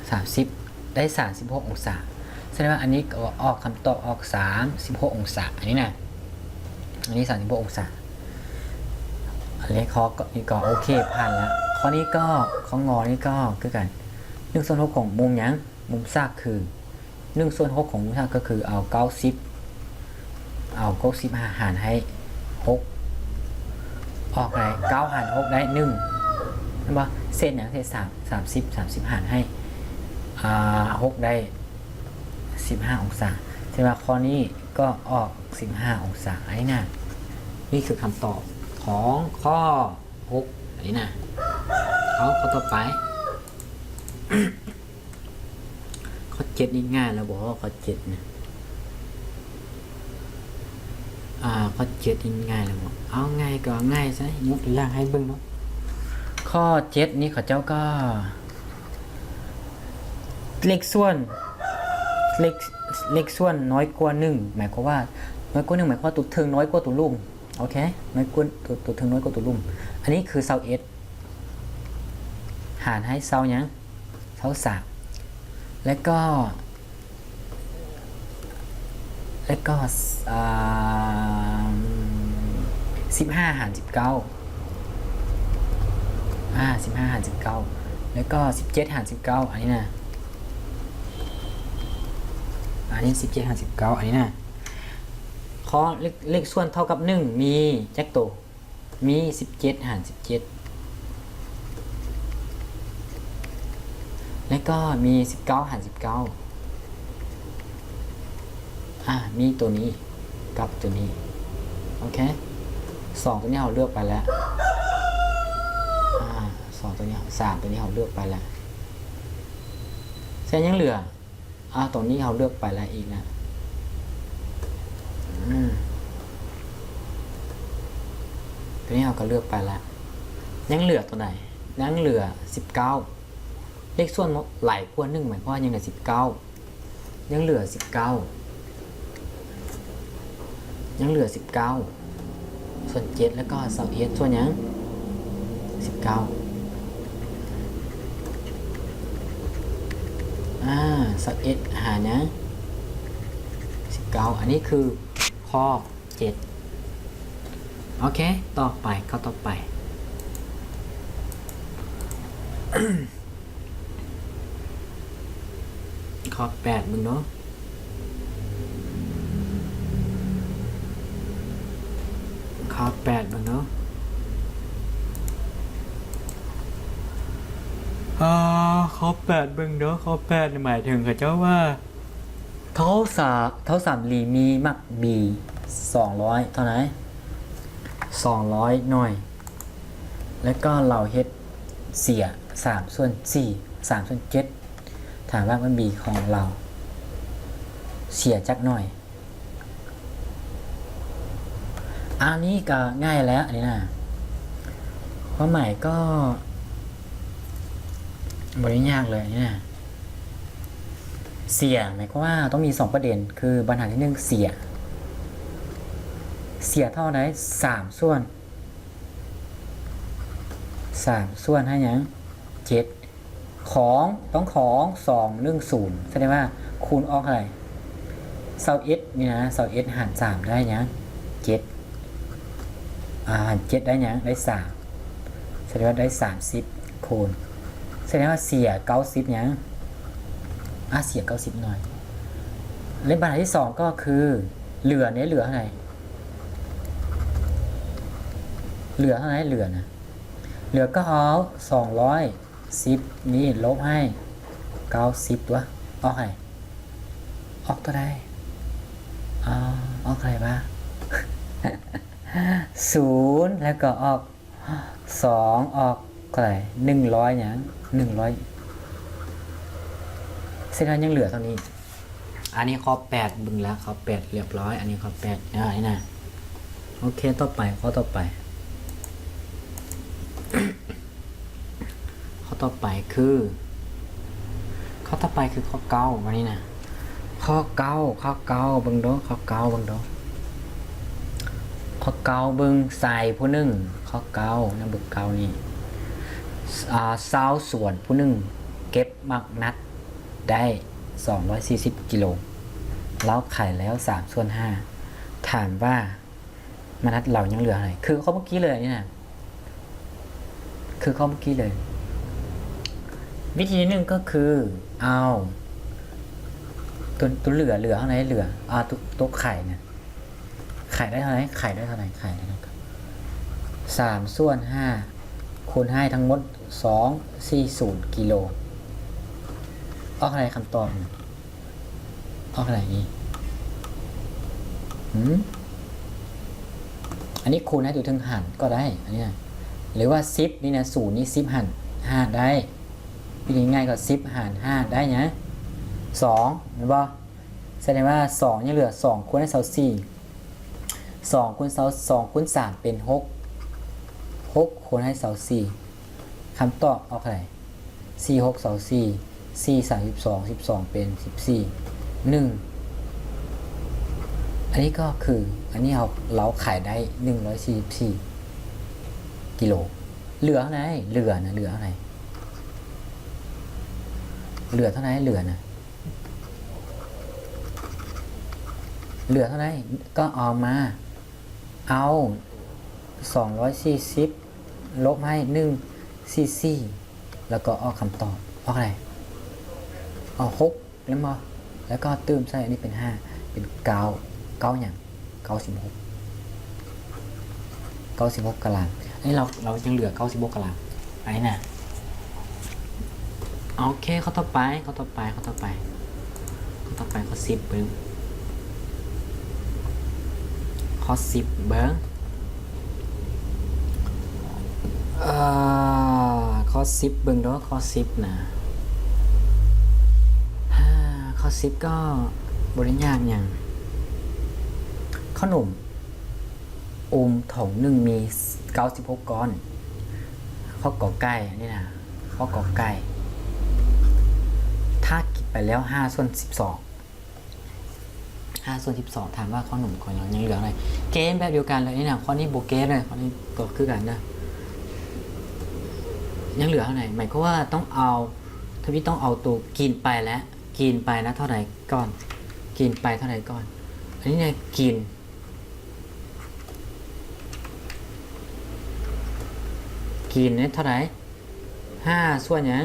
ສາມສິບ ໄດ້ສາມສິບຫົກອົງສາ. ສະແດງວ່າອັນນີ້ກໍອອກຄຳຕອບອອກສາມສິບຫົກອົງສາ ອັນນີ້ນະ ອັນນີ້ສາມສິບຫົກອົງສາ. ອັນນີ້ຂໍ້ນີ້ກໍໂອເຄ ຜ່ານລະ. ຂໍ້ນີ້ກໍ ຂໍ້ ງ ນີ້ກໍຄືກັນ ໜຶ່ງສ່ວນຫົກຂອງມຸມຫຍັງ? ມຸມສາກຄື ໜຶ່ງສ່ວນຫົກຂອງມຸມສາກກໍຄືເອົາເກົ້າສິບ ເອົາເກົ້າສິບຫານໃຫ້ຫົກ ອອກໄດ້ ເກົ້າຫານຫົກໄດ້ໜຶ່ງ ແມ່ນບໍ່? ເສດຫຍັງ? ເສດສາມ ສາມສິບ ສາມສິບຫານໃຫ້ ອ່າ ຫົກໄດ້ສິບຫ້າອົງສາ. ສະແດງວ່າຂໍ້ນີ້ກໍອອກສິບຫ້າອົງສາ ອັນນີ້ນະ. ນີ້ຄືຄຳຕອບຂອງຂໍ້ຫົກ ອັນນີ້ນະ. ເອົາ ຂໍ້ຕໍ່ໄປ. ຂໍ້ເຈັດນີ້ງ່າຍແລ້ວບໍ່? ຂໍ້ເຈັດນະ ອ່າ ຂໍ້ເຈັດນີ້ງ່າຍແລ້ວບໍ່? ເອົາ ງ່າຍກໍເອົາງ່າຍຊະ ຍົກຕົວຢ່າງໃຫ້ເບິ່ງເນາະ. ຂໍ້ເຈັດນີ້ເຂົາເຈົ້າກໍ ເລກສ່ວນ ເລກ ເລກສ່ວນນ້ອຍກວ່າໜຶ່ງ ໝາຍຄວາມວ່າ ນ້ອຍກວ່າໜຶ່ງ ໝາຍຄວາມວ່າຕົວເທິງນ້ອຍກວ່າຕົວລຸ່ມ. ໂອເຄ ນ້ອຍກວ່າຕົວ ຕົວເທິງນ້ອຍກວ່າຕົວລຸ່ມ. ອັນນີ້ຄືຊາວເອັດ ຫານໃຫ້ຊາວຫຍັງ? ຊາວສາມ ແລ້ວກໍ ແລ້ວກໍ ອ່າ ສິບຫ້າຫານສິບເກົ້າ ອ່າ ສິບຫ້າຫານສິບເກົ້າ ແລ້ວກໍສິບເຈັດຫານສິບເກົ້າ ອັນນີ້ນະ. ອັນນີ້ສິບເຈັດຫານສິບເກົ້າ ອັນນີ້ນະ. ຂໍ້ເລກ ເລກສ່ວນເທົ່າກັບໜຶ່ງ ມີຈັກໂຕ? ມີສິບເຈັດຫານສິບເຈັດ ແລ້ວກໍມີສິບເກົ້າຫານສິບເກົ້າ. ອ່າ ມີໂຕນີ້ກັບໂຕນີ້. ໂອເຄ ສອງໂຕນີ້ເຮົາເລືອກໄປແລ້ວ. ອ່າ ສອງໂຕນີ້ ສາມໂຕນີ້ເຮົາເລືອກໄປແລ້ວ. ແຕ່ຍັງເຫຼືອ ອ່າ ຕົງນີ້ເຮົາເລືອກໄປແລ້ວອີກນະ. ອືມ ຕົງນີ້ເຮົາກໍເລືອກໄປແລ້ວ. ຍັງເຫຼືອຕົງໃດ? ຍັງເຫຼືອສິບເກົ້າ. ເລກສ່ວນຫຼາຍກວ່າໜຶ່ງ ໝາຍຄວາມວ່າຍັງເຫຼືອສິບເກົ້າ. ຍັງເຫຼືອສິບເກົ້າ. ຍັງເຫຼືອສິບເກົ້າ ສ່ວນເຈັດ ແລ້ວກໍຊາວເອັດ ສ່ວນຫຍັງ? ສິບເກົ້າ. ອາ ຊາວເອັດຫານຫຍັງ? ສິບເກົ້າ. ອັນນີ້ຄືຂໍ້ເຈັດ. ໂອເຄ ຕໍ່ໄປ ຂໍ້ຕໍ່ໄປ. ຂໍ້ແປດເບິ່ງເນາະ ຂໍ້ແປດເບິ່ງເນາະ. ອາ ຂໍ້ແປດເບິ່ງເນາະ. ຂໍ້ແປດນີ້ໝາຍເຖິງເຂົາເຈົ້າວ່າ ທ້າວສາ ທ້າວສາມລີມີໝາກບີສອງຮ້ອຍເທົ່າໃດ? ສອງຮ້ອຍໜ່ວຍ. ແລ້ວກໍລາວເຮັດເສຍສາມສ່ວນສີ່ ສາມສ່ວນເຈັດ ຖາມວ່າໝາກບີຂອງລາວເສຍຈັກໜ່ວຍ? ອັນນີ້ກໍງ່າຍແລ້ວ ອັນນີ້ນະ ຄວາມໝາຍກໍບໍ່ໄດ້ຍາກເລີຍ ອັນນີ້ນະ. ເສຍ ໝາຍຄວາມວ່າຕ້ອງມີສອງປະເດັນ ຄືບັນຫາທີໜຶ່ງ ເສຍ ເສຍເທົ່າໃດ? ສາມສ່ວນ ສາມສ່ວນໃຫ້ຫຍັງ? ເຈັດ. ຂອງ ຕ້ອງຂອງ ສອງ ໜຶ່ງ ສູນ ສະແດງວ່າຄູນອອກເທົ່າໃດ? ຊາວເອັດນີ້ນະ ຊາວເອັດຫານສາມໄດ້ຫຍັງ? ເຈັດ. ອາ ຫານເຈັດໄດ້ຫຍັງ? ໄດ້ສາມ ສະແດງວ່າໄດ້ສາມສິບ ຄູນ ສະແດງວ່າເສຍເກົ້າສິບຫຍັງ? ອາ ເສຍເກົ້າສິບໜ່ວຍ. ແລະບັນຫາທີສອງກໍຄືເຫຼືອເດ ເຫຼືອເທົ່າໃດ? ເຫຼືອເທົ່າໃດ? ເຫຼືອນະ ເຫຼືອກໍເອົາສອງຮ້ອຍສິບນີ້ລົບໃຫ້ເກົ້າສິບຕົວະ ອອກໃຫ້ ອອກເທົ່າໃດ? ອາ ອອກເທົ່າໃດວະ? ສູນ ແລ້ວກໍອອກສອງ ອອກເທົ່າໃດ? ໜຶ່ງຮ້ອຍຫຍັງ? ໜຶ່ງຮ້ອຍ ເສດແລ້ວຍັງເຫຼືອເທົ່ານີ້. ອັນນີ້ຂໍ້ແປດເບິ່ງແລ້ວ ຂໍ້ແປດລຽບຮ້ອຍ. ອັນນີ້ຂໍ້ແປດ ອາ ນີ້ນະ. ໂອເຄ ຕໍ່ໄປ ຂໍ້ຕໍ່ໄປ ຂໍ້ຕໍ່ໄປຄື ຂໍ້ຕໍ່ໄປຄືຂໍ້ເກົ້າ ອັນນີ້ນະ. ຂໍ້ເກົ້າ ຂໍ້ເກົ້າ ເບິ່ງດູ ຂໍ້ເກົ້າ ເບິ່ງດູ ຂໍ້ເກົ້າ ເບິ່ງຊາຍຜູ້ໜຶ່ງ. ຂໍ້ເກົ້າ ນຳເບິ່ງເກົ້ານີ້ ອາ ຊາວສວນຜູ້ໜຶ່ງເກັບໝາກນັດໄດ້ສອງຮ້ອຍສີ່ສິບກິໂລ ລາວຂາຍແລ້ວສາມສ່ວນຫ້າ. ຖາມວ່າ ມານັດລາວຍັງເຫຼືອເທົ່າໃດ? ຄືຂໍ້ເມື່ອກີ້ເລີຍ ອັນນີ້ນະ ຄືຂໍ້ເມື່ອກີ້ເລີຍ. ວິທີທີໜຶ່ງກໍຄືເອົາຕົວ ຕົວເຫຼືອ ເຫຼືອເທົ່າໃດ? ເຫຼືອ ອາ ຕົວ ຕົວຂາຍນະ ຂາຍໄດ້ເທົ່າໃດ? ຂາຍໄດ້ເທົ່າໃດ? ຂາຍໄດ້ເທົ່າໃດ? ສາມສ່ວນຫ້າ ຄູນໃຫ້ທັງໝົດສອງສີ່ສູນກິໂລ ອອກເທົ່າໃດ? ຄຳຕອບ ອອກເທົ່າໃດນີ້? ຫືມ? ອັນນີ້ຄູນໃຫ້ຕົວເທິງຫານກໍໄດ້ ອັນນີ້ນະ ຫຼືວ່າສິບນີ້ນະ ສູນນີ້ ສິບຫານຫ້າໄດ້. ວິທີງ່າຍກໍສິບຫານຫ້າໄດ້ຫຍັງ? ສອງ ແມ່ນບໍ່? ສະແດງວ່າສອງຍັງເຫຼືອ ສອງຄູນໃຫ້ຊາວສີ່ ສອງຄູນຊາວ ສອງຄູນສາມເປັນຫົກ ຫົກຄູນໃຫ້ຊາວສີ່ ຄຳຕອບອອກເທົ່າໃດ? ສີ່ຫົກຊາວສີ່ ສີ່ສາມສິບສອງ ສິບສອງເປັນສິບສີ່ ໜຶ່ງ. ອັນນີ້ກໍຄື ອັນນີ້ເຮົາ ລາວຂາຍໄດ້ໜຶ່ງຮ້ອຍສີ່ສິບສີ່ກິໂລ. ເຫຼືອເທົ່າໃດ? ເຫຼືອນະ ເຫຼືອເທົ່າໃດ? ເຫຼືອເທົ່າໃດ? ເຫຼືອນະ ເຫຼືອເທົ່າໃດ? ກໍເອົາມາ ເອົາສອງຮ້ອຍສີ່ສິບ ລົບໃຫ້ໜຶ່ງສີ່ສີ່ ແລ້ວກໍອອກຄຳຕອບ ອອກເທົ່າໃດ? ອອກຫົກແມ່ນບໍ່? ແລ້ວກໍຕື່ມໃສ່ ອັນນີ້ເປັນຫ້າ ເປັນເກົ້າ ເກົ້າຫຍັງ? ເກົ້າສິບຫົກ ເກົ້າສິບຫົກຕາລາງ. ອັນນີ້ລາວ ລາວຍັງເຫຼືອເກົ້າສິບຫົກຕາລາງ ອັນນີ້ນະ. ໂອເຄ ຂໍ້ຕໍ່ໄປ ຂໍ້ຕໍ່ໄປ ຂໍ້ຕໍ່ໄປ ຂໍ້ຕໍ່ໄປ ຂໍ້ສິບເບິ່ງ ຂໍ້ສິບເບິ່ງ ເອີ ຂໍ້ສິບເບິ່ງເດີ້ ຂໍ້ສິບນະ. ຂໍ້ສິບກໍບໍ່ໄດ້ຍາກຫຍັງ ເຂົ້າໜົມ ອຸມຖົງໜຶ່ງມີເກົ້າສິບຫົກກ້ອນ. ຂໍ້ ກ ໄກ່ ອັນນີ້ນະ ຂໍ້ ກ ໄກ່ ຖ້າກິນໄປແລ້ວຫ້າສ່ວນສິບສອງ ຫ້າສ່ວນສິບສອງ ຖາມວ່າເຂົ້າໜົມຂອງເຮົາຍັງເຫຼືອເທົ່າໃດ? ເກມແບບດຽວກັນເລີຍນີ້ນະ ຂໍ້ນີ້ບໍ່ແກ້ເລີຍ ຂໍ້ນີ້ກໍຄືກັນນະ ຍັງເຫຼືອເທົ່າໃດ? ໝາຍຄວາມວ່າຕ້ອງເອົາ ທຳອິດຕ້ອງເອົາໂຕກິນໄປແລ້ວ ກິນໄປນະເທົ່າໃດກ່ອນ? ກິນໄປເທົ່າໃດກ່ອນ? ອັນນີ້ນະ ກິນ ກິນເທົ່າໃດ? ຫ້າສ່ວນຫຍັງ?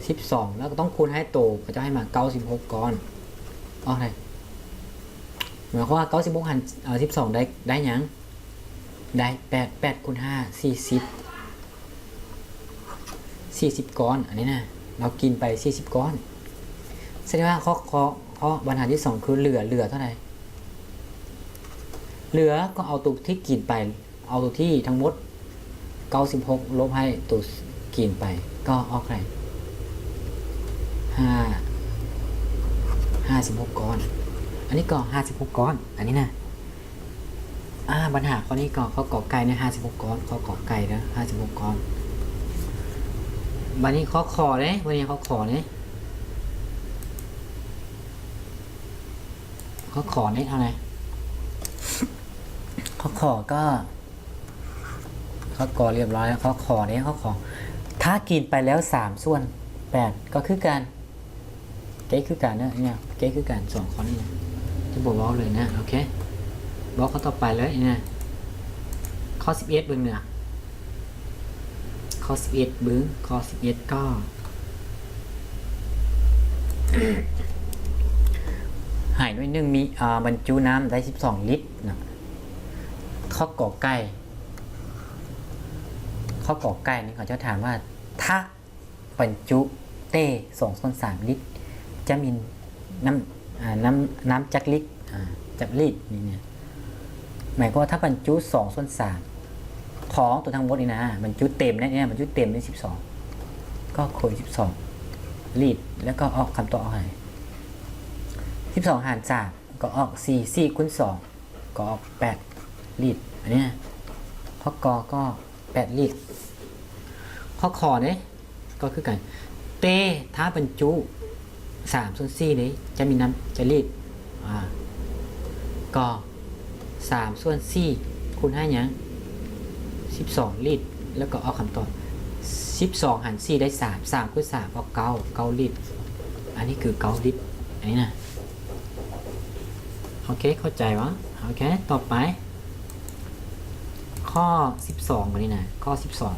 ສິບສອງ ແລ້ວກໍຕ້ອງຄູນໃຫ້ໂຕ ເຂົາເຈົ້າໃຫ້ມາເກົ້າສິບຫົກກ້ອນ ອອກເທົ່າໃດ? ໝາຍຄວາມວ່າເກົ້າສິບຫົກຫານ ເອີ ສິບສອງ ໄດ້ ໄດ້ຫຍັງ? ໄດ້ແປດ ແປດຄູນຫ້າ ສີ່ສິບ ສີ່ສິບກ້ອນ ອັນນີ້ນະ ລາວກິນໄປສີ່ສິບກ້ອນ. ສະແດງວ່າຂໍ້ ຂໍ້ ຂໍ້ບັນຫາທີສອງຄືເຫຼືອ ເຫຼືອເທົ່າໃດ? ເຫຼືອກໍເອົາໂຕທີ່ກິນໄປ ເອົາໂຕທີ່ທັງໝົດເກົ້າສິບຫົກ ລົບໃຫ້ໂຕກິນໄປ ກໍອອກເທົ່າໃດ? ຫ້າ ຫ້າສິບຫົກກ້ອນ ອັນນີ້ກໍຫ້າສິບຫົກກ້ອນ ອັນນີ້ນະ. ອາ ບັນຫາຂໍ້ນີ້ກໍ ຂໍ້ ກ ໄກ່ ນີ້ ຫ້າສິບຫົກກ້ອນ ຂໍ້ ກ ໄກ່ ເດີ້ ຫ້າສິບຫົກກ້ອນ. ບັດນີ້ຂໍ້ ຂໍ ເດ້ ບັດນີ້ຂໍ້ ຂໍ ເດ້ ຂໍ້ ຂໍ ນີ້ເທົ່າໃດ? ຂໍ້ ຂໍ ກໍ ຂໍ້ ກໍ ລຽບຮ້ອຍແລ້ວ ຂໍ້ ຂໍ ເດ້ ຂໍ້ ຂໍ ຖ້າກິນໄປແລ້ວສາມສ່ວນແປດ ກໍຄືກັນ ເກຄືກັນເນາະ ອັນນີ້ເກຄືກັນ ສອງຂໍ້ນີ້ນະ ຈະບໍ່ເວົ້າເລີຍນະ. ໂອເຄ ບອກຂໍ້ຕໍ່ໄປເລີຍນະ ຂໍ້ສິບເອັດເບິ່ງເນາະ ຂໍ້ສິບເອັດເບິ່ງ ຂໍ້ສິບເອັດ ກໍ ໄຫໜ່ວຍໜຶ່ງມີ ອາ ບັນຈຸນ້ຳໄດ້ສິບສອງລິດນະ. ຂໍ້ ກ ໄກ່ ຂໍ້ ກ ໄກ່ ນີ້ເຂົາເຈົ້າຖາມວ່າ ຖ້າ ບັນຈຸເຕສອງສ່ວນສາມລິດ ຈະມີນ້ຳ ອ່າ ນ້ຳ ນ້ຳຈັກລິດ ອ່າ ຈັກລິດນີ້ ນີ້ ໝາຍຄວາມວ່າຖ້າບັນຈຸສອງສ່ວນສາມຂອງຕົວທັງໝົດນີ້ນະ ບັນຈຸເຕັມເນຍ ບັນຈຸເຕັມນີ້ສິບສອງ ກໍຄູນສິບສອງລິດ ແລ້ວກໍອອກຄຳຕອບອອກໃຫ້ ສິບສອງຫານສາມ ກໍອອກສີ່ ສີ່ຄູນສອງ ກໍອອກແປດລິດ ອັນນີ້ນະ ຂໍ້ ກ ກໍແປດລິດ ຂໍ້ ຂ ເດ້ ກໍຄືກັນ ແຕ່ຖ້າບັນຈຸສາມສ່ວນສີ່ເດ້ ຈະມີນ້ຳຈັກລິດ ອ່າ ກໍສາມສ່ວນສີ່ຄູນໃຫ້ຫຍັງ ສິບສອງລິດ ແລ້ວກໍອອກຄຳຕອບ ສິບສອງຫານສີ່ໄດ້ສາມ ສາມຄູນສາມອອກເກົ້າ ເກົ້າລິດ ອັນນີ້ຄືເກົ້າລິດ ອັນນີ້ນະ. ໂອເຄ ເຂົ້າໃຈບໍ່? ໂອເຄ ຕໍ່ໄປ ຂໍ້ສິບສອງ ບາດນີ້ນະ ຂໍ້ສິບສອງ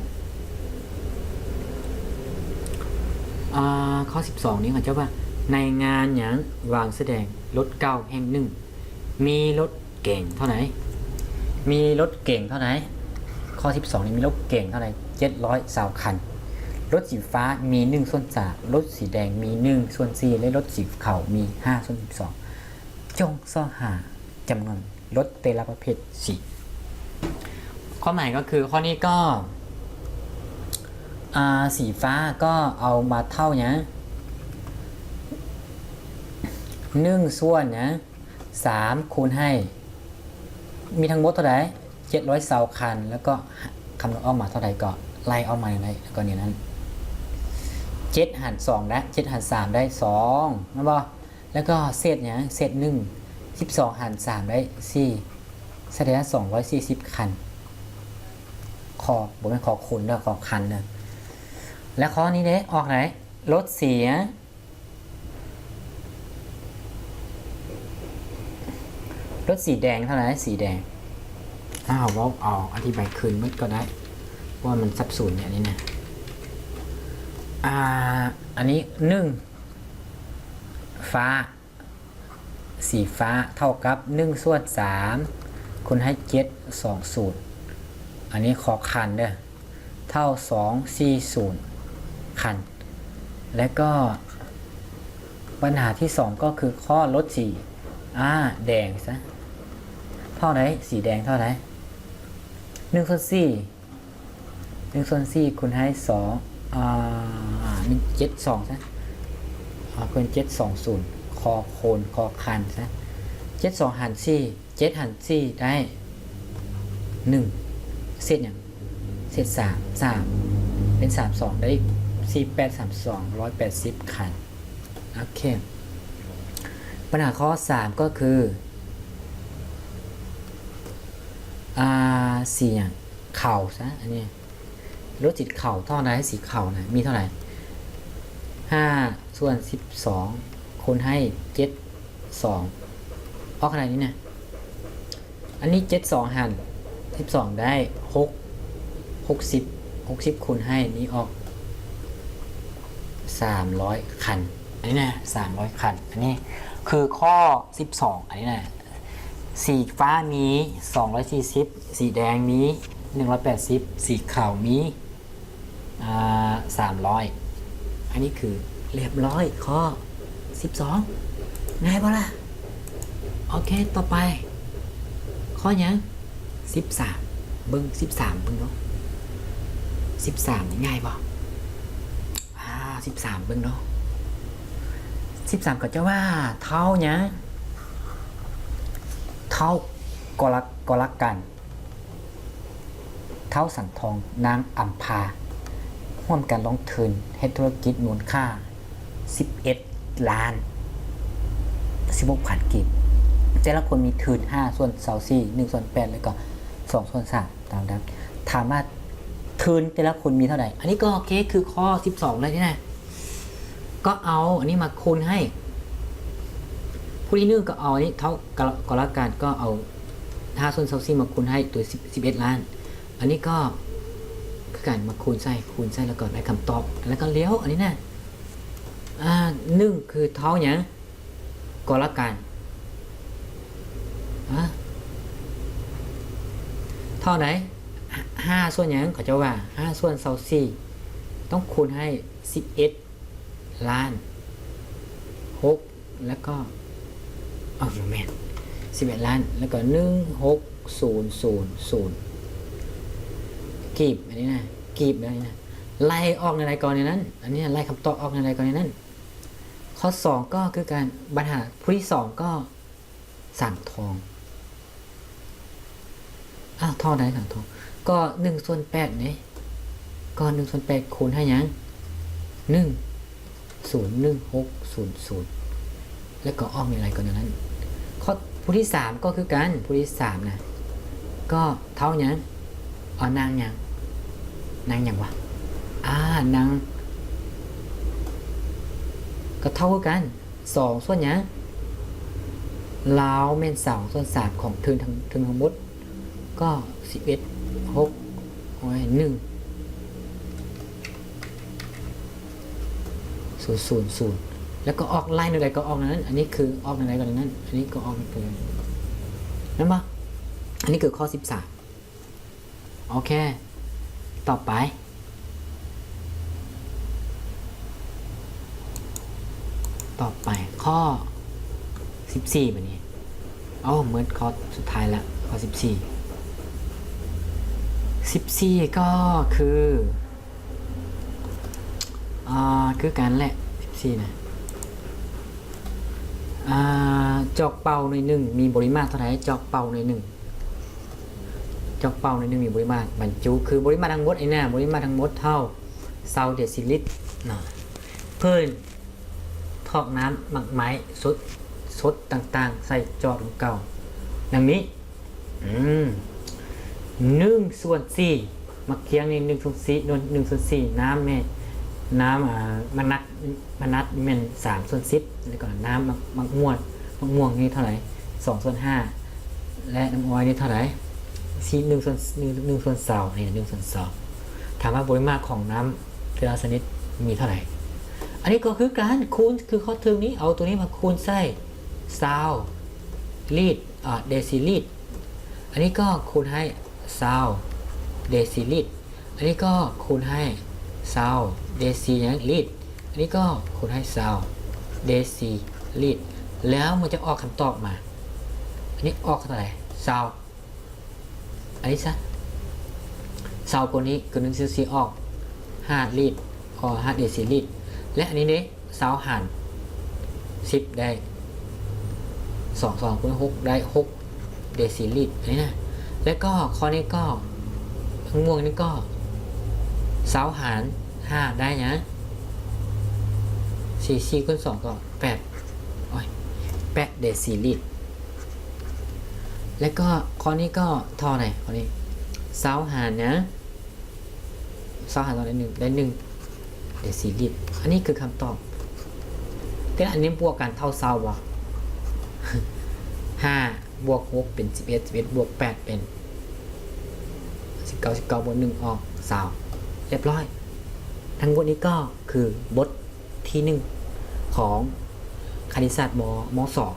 ອ່າ ຂໍ້ສິບສອງນີ້ເຂົາເຈົ້າວ່າ ໃນງານຫຍັງວາງສະແດງລົດເກົ່າແຫ່ງໜຶ່ງ ມີລົດເກັງເທົ່າໃດ? ມີລົດເກັງເທົ່າໃດ? ຂໍ້ສິບສອງນີ້ມີລົດເກັງເທົ່າໃດ? ເຈັດຮ້ອຍຊາວຄັນ. ລົດສີຟ້າມີໜຶ່ງສ່ວນສາມ, ລົດສີແດງມີໜຶ່ງສ່ວນສີ່ ແລະ ລົດສີຂາວມີຫ້າສ່ວນສິບສອງ. ຈົ່ງຊອກຫາຈຳນວນລົດແຕ່ລະປະເພດສີ. ຄວາມໝາຍກໍຄືຂໍ້ນີ້ກໍ ອ່າ ສີຟ້າກໍເອົາມາເທົ່າຫຍັງ? ໜຶ່ງສ່ວນຫຍັງ? ສາມ ຄູນໃຫ້ ມີທັງໝົດເທົ່າໃດ? ເຈັດຮ້ອຍຊາວຄັນ ແລ້ວກໍຄຳນວນອອກມາເທົ່າໃດກໍໄລ່ອອກມາໄດ້ ແລ້ວກໍນີ້ນັ້ນ ເຈັດຫານສອງໄດ້ ເຈັດຫານສາມໄດ້ສອງ ແມ່ນບໍ່? ແລ້ວກໍເສດຫຍັງ? ເສດໜຶ່ງ ສິບສອງຫານສາມໄດ້ສີ່ ສະແດງສອງຮ້ອຍສີ່ສິບຄັນ. ຂໍ ບໍ່ແມ່ນຂໍຄູນເດີ ຂໍຄັນເດີ. ແລ້ວຂໍ້ນີ້ເດ້ ອອກໄດ້ ລົດສີ ລົດສີແດງເທົ່າໃດ? ສີແດງ ຖ້າເຮົາເວົ້າເອົາ ອະທິບາຍຄືນໝົດກໍໄດ້ ເພາະວ່າມັນສັບສົນນີ້ ອັນນີ້ນະ. ອ່າ ອັນນີ້ ໜຶ່ງ ຟ້າ ສີຟ້າເທົ່າກັບໜຶ່ງສ່ວນສາມ ຄູນໃຫ້ເຈັດສອງສູນ ອັນນີ້ຂໍຄັນເດີ ເທົ່າສອງສີ່ສູນຄັນ. ແລ້ວກໍບັນຫາທີສອງກໍຄືຂໍ້ລົດສີ ອ່າ ແດງຊະ ເທົ່າໃດ? ສີແດງເທົ່າໃດ? ໜຶ່ງສ່ວນສີ່ ໜຶ່ງສ່ວນສີ່ຄູນໃຫ້ສອງ ອ່າ ເຈັດສອງຊະ ເອົາເປັນເຈັດສອງສູນ ຂໍໂຄນ ຂໍຄັນຊະ ເຈັດສອງຫານສີ່ ເຈັດຫານສີ່ໄດ້ໜຶ່ງ ເສດຫຍັງ? ເສດສາມ ສາມ ເປັນສາມສອງ ໄດ້ສີ່ແປດສາມສອງ ຮ້ອຍແປດສິບຄັນ. ໂອເຄ ບັນຫາຂໍ້ສາມກໍຄື ອ່າ ສີຫຍັງ? ຂາວຊະ ອັນນີ້ ລົດສີຂາວເທົ່າໃດ? ສີຂາວນະ ມີເທົ່າໃດ? ຫ້າສ່ວນສິບສອງ ຄູນໃຫ້ເຈັດສອງ ອອກເທົ່າໃດນີ້ນະ? ອັນນີ້ເຈັດສອງຫານສິບສອງໄດ້ຫົກ ຫົກສິບ ຫົກສິບຄູນໃຫ້ນີ້ອອກສາມຮ້ອຍຄັນ ອັນນີ້ນະ ສາມຮ້ອຍຄັນ. ອັນນີ້ຄືຂໍ້ສິບສອງ ອັນນີ້ນະ ສີຟ້າມີສອງຮ້ອຍສີ່ສິບ ສີແດງມີໜຶ່ງຮ້ອຍແປດສິບ ສີຂາວມີ ອ່າ ສາມຮ້ອຍ. ອັນນີ້ຄືລຽບຮ້ອຍ ຂໍ້ສິບສອງ ງ່າຍບໍ່ລະ? ໂອເຄ ຕໍ່ໄປ ຂໍ້ຫຍັງ? ສິບສາມ ເບິ່ງສິບສາມເບິ່ງເນາະ ສິບສາມນີ້ງ່າຍບໍ່? ອ່າ ສິບສາມເບິ່ງເນາະ ສິບສາມ ເຂົາເຈົ້າວ່າເທົ່າຫຍັງ? ເທົ່າກໍລະ ກໍລະກັນ ທ້າວສັງທອງ ນາງອຳພາ ຮ່ວມກັນລົງທຶນເຮັດທຸລະກິດມູນຄ່າສິບເອັດລ້ານສິບຫົກພັນກີບ. ແຕ່ລະຄົນມີທຶນຫ້າສ່ວນຊາວສີ່ ໜຶ່ງສ່ວນແປດ ແລ້ວກໍສອງສ່ວນສາມ ຕາມນັ້ນ. ຖາມວ່າທຶນແຕ່ລະຄົນມີເທົ່າໃດ? ອັນນີ້ກໍໂອເຄ ຄືຂໍ້ສິບສອງເລີຍນີ້ນະ. ກໍເອົາອັນນີ້ມາຄູນໃຫ້ ຜູ້ທີໜຶ່ງກໍເອົາອັນນີ້ເທົ່າກໍລະກັນ ກໍເອົາຫ້າສ່ວນຊາວສີ່ມາຄູນໃຫ້ຕົວສິບ ສິບເອັດລ້ານ ອັນນີ້ກໍຄືກັນ ມາຄູນໃສ່ ຄູນໃສ່ ແລ້ວກໍໄດ້ຄຳຕອບ ແລ້ວກໍລ້ຽວອັນນີ້ນະ ອ່າ ໜຶ່ງຄືເທົ່າຫຍັງ? ກໍລະກັນ ຮະ ເທົ່າໃດ? ຫ້າ ຫ້າສ່ວນຫຍັງ? ເຂົາເຈົ້າວ່າຫ້າສ່ວນຊາວສີ່ ຕ້ອງຄູນໃຫ້ສິບເອັດລ້ານຫົກ ແລ້ວກໍ ບໍ່ແມ່ນ ສິບເອັດລ້ານ ແລ້ວກໍໜຶ່ງຫົກສູນສູນສູນ ກີບ ອັນນີ້ນະ ກີບ ອັນນີ້ນະ ໄລ່ອອກແນວໃດກໍແນວນັ້ນ ອັນນີ້ນະ ໄລ່ຄຳຕອບອອກແນວໃດກໍແນວນັ້ນ. ຂໍ້ສອງກໍຄືກັນ ບັນຫາຜູ້ທີສອງກໍສັງທອງ. ອ້າວ ເທົ່າໃດສັງທອງ? ກໍໜຶ່ງສ່ວນແປດເດ້ ກໍໜຶ່ງສ່ວນແປດຄູນໃຫ້ຫຍັງ? ໜຶ່ງ ສູນໜຶ່ງຫົກສູນສູນ ແລ້ວກໍອອກແນວໃດກໍແນວນັ້ນ. ຂໍ້ ຜູ້ທີສາມກໍຄືກັນ ຜູ້ທີສາມນະ ກໍເທົ່າຫຍັງ? ເອົານາງຫຍັງ? ນາງຫຍັງວະ? ອາ ນາງ ກໍເທົ່າຄືກັນ ສອງສ່ວນຫຍັງ? ລາວແມ່ນສອງສ່ວນສາມຂອງທຶນທັງ ທຶນທັງໝົດ ກໍສິບເອັດ ຫົກ ໂອ້ຍ ໜຶ່ງ ສູນສູນສູນ ແລ້ວກໍອອກໄລ່ແນວໃດກໍອອກແນວນັ້ນ. ອັນນີ້ຄືອອກແນວໃດກໍແນວນັ້ນ ອັນນີ້ກໍອອກແນວນັ້ນ ແມ່ນບໍ່? ອັນນີ້ຄືຂໍ້ສິບສາມ. ໂອເຄ ຕໍ່ໄປ ຕໍ່ໄປຂໍ້ສິບສີ່ ບາດນີ້ ເອົາ ໝົດຂໍ້ສຸດທ້າຍລະ ຂໍ້ສິບສີ່ ສິບສີ່ ກໍຄື ອ່າ ຄືກັນແຫຼະ ສິບສີ່ ນະ ອ່າ ຈອກເປົ່າໜ່ວຍໜຶ່ງມີບໍລິມາດເທົ່າໃດ? ຈອກເປົ່າໜ່ວຍໜຶ່ງ ຈອກເປົ່າໜ່ວຍໜຶ່ງມີບໍລິມາດບັນຈຸ ຄືບໍລິມາດທັງໝົດ ອັນນີ້ນະ ບໍລິມາດທັງໝົດເທົ່າຊາວເດຊິລິດເນາະ. ເພິ່ນຖອກນ້ຳໝາກໄມ້ສົດ ສົດຕ່າງໆໃສ່ຈອກດັ່ງກ່າວ ດັ່ງນີ້. ອືມ ໜຶ່ງສ່ວນສີ່ ໝາກກຽງນີ້ ໜຶ່ງສ່ວນສີ່ ໜຶ່ງສ່ວນສີ່ ນ້ຳແມ່ ນ້ຳ ອ່າ ໝາກນັດ ໝາກນັດແມ່ນສາມສ່ວນສິບ ແລ້ວກໍນ້ຳໝາກ ໝາກມ່ວງ ໝາກມ່ວງນີ້ເທົ່າໃດ? ສອງສ່ວນຫ້າ ແລະ ນ້ຳອ້ອຍນີ້ເທົ່າໃດ? ສີ່ ໜຶ່ງສ່ວນ ໜຶ່ງ ໜຶ່ງສ່ວນຊາວ ນີ້ ໜຶ່ງສ່ວນຊາວ. ຖາມວ່າບໍລິມາດຂອງນ້ຳແຕ່ລະຊະນິດມີເທົ່າໃດ? ອັນນີ້ກໍຄືກັນ ຄູນ ຄືຂໍ້ເທິງນີ້ ເອົາຕົວນີ້ມາຄູນໃສ່ຊາວລິດ ອ່າ ເດຊິລິດ ອັນນີ້ກໍຄູນໃຫ້ຊາວເດຊິລິດ ອັນນີ້ກໍຄູນໃຫ້ຊາວເດຊິຫຍັງ ລິດ ອັນນີ້ກໍຄູນໃຫ້ຊາວເດຊິລິດ ແລ້ວມັນຈະອອກຄຳຕອບມາ ອັນນີ້ອອກເທົ່າໃດ? ຊາວ ອັນນີ້ຊະ ຊາວກວ່ານີ້ຄືໜຶ່ງສ່ວນສີ່ອອກຫ້າລິດ ກໍຫ້າເດຊິລິດ ແລະ ອັນນີ້ເດ້ ຊາວຫານສິບໄດ້ ສອງ ສອງຄູນຫົກໄດ້ຫົກເດຊິລິດ ອັນນີ້ນະ. ແລ້ວກໍຂໍ້ນີ້ກໍ ທາງມ່ວງນີ້ກໍ ຊາວຫານຫ້າໄດ້ຫຍັງ? ສີ່ ສີ່ຄູນສອງກໍແປດ ໂອ້ຍ ແປດເດຊິລິດ. ແລ້ວກໍຂໍ້ນີ້ກໍເທົ່າໃດ? ຂໍ້ນີ້ ຊາວຫານຫຍັງ? ຊາວຫານເທົ່າໃດ? ໜຶ່ງ ໄດ້ໜຶ່ງເດຊິລິດ. ອັນນີ້ຄືຄຳຕອບ. ແຕ່ອັນນີ້ບວກກັນເທົ່າຊາວບໍ່? ຫ້າບວກຫົກເປັນສິບເອັດ ສິບເອັດບວກແປດເປັນສິບເກົ້າ ສິບເກົ້າບວກໜຶ່ງອອກຊາວ. ຮຽບຮ້ອຍ. ທັງໝົດນີ້ກໍຄືບົດທີໜຶ່ງຂອງຄະນິດສາດ ມໍ ມໍສອງ